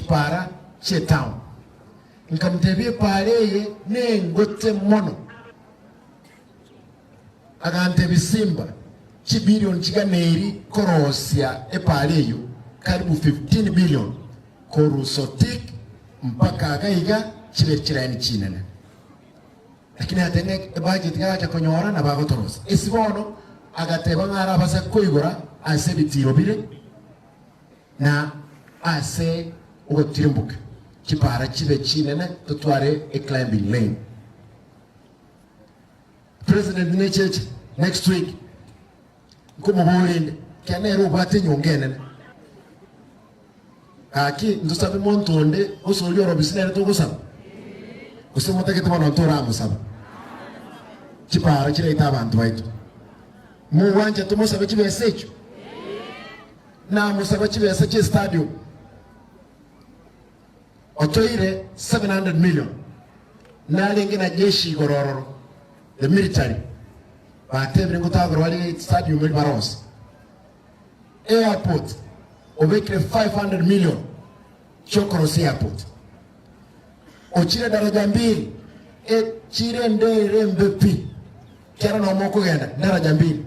chipara chi'etown. Nkamotebia epaara eye nengote mono. Agantebia Simba, chibilion chiganeiri korosia epaara eyio, karibu 15 billion korwa Sotik mpaka iga iga chibe chilaini chinene. Lakini agateba ng'a ebudget gagacha konyora nabo agotorosia. Ase bono agateba ng'a arabase koigora ase ebitiiro bire na ase ogotirimboka chipara chibe chinene totware eclimbing lane. President necheche next week nkomoboria inde ekiagera nere obwate enyongo enene. Gaki ntosabe monto onde gose oria orobisi nere togosaba? Gose motagete bono ntoramosaba? Chiparo chiraite abanto baito. Mogwancha tomosabe chibesa echio? Namosaba chibesa chie stadium otoire 700 million narenge na jeshi igoro ororo the military batebire ngotagora bare stadium eri barose. Airport obekire 500 million chiokorosia airport. Ochire daraja mbili echire enderere embe pi kera nomo okogenda daraja mbili.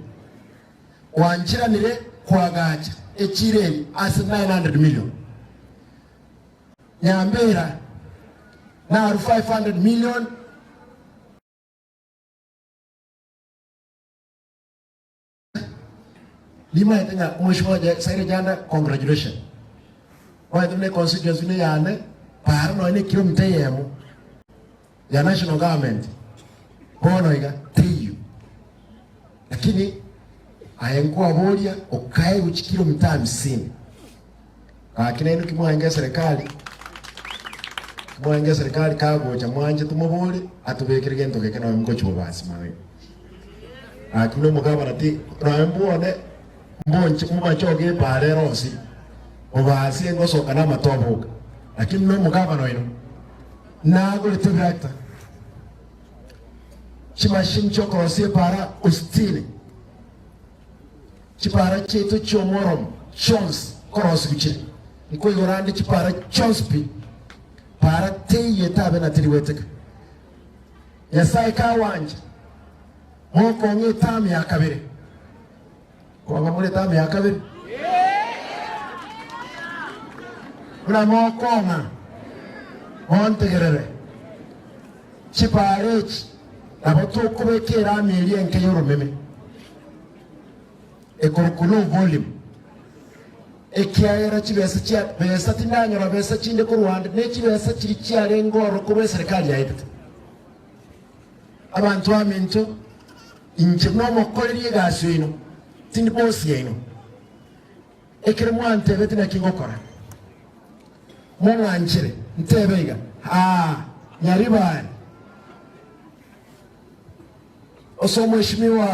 Gwanchiranire koagacha echire eye ase 900 million. Nyambera naru 500 million. Nimaete ng'a omweshimiwa oye Saire Janda congratulation. Omanyete buna econstituency buna eyane para nonya na ekilomita eyemo ya national government bono iga teiyo. Lakini aye nkwaboria okaegwa chikilomita hamsini. Gaki nainwe ki mwaenge eserekari, ki mwaenge eserekari kagocha mwanche tomobore atobekere gento geke nonya ngochia bobasi magega. Gaki buna omogabana ti nonya mbwone mbonche mobachoge epaara ere onsi bobasi engosoka na amatobe oka. Lakini buna omogabana oino nagorete ebirakita chimashini chiokorosia epaara ositini. Chipaara chiaito chi'omworomo chionsi nkorosigwa chire, nkoigora ande chipaara chionsi pi, paara teiyo etabe na teri gweteka. Nyasae kawancha, mokong'a etamu ya kabere. Kong'a more etamu ya kabere? Buna mokong'a, montegerere. Chipaara echi nabo tokobeka erami eria enke y'oromeme. Ekorokwa low volume, ekiagera chibesa chia besa tindanyora besa chinde korwa ande, ne chibesa chiria chiarenge ororo korwa eserekari yaetete. Abanto baminto, inche buna omokoreri egasi oino, tindi bosi yaino. Ekero mwantebeti naki ngokora, mong'anchere ntebe iga, Aa, Nyaribari, ase omweshimiwa.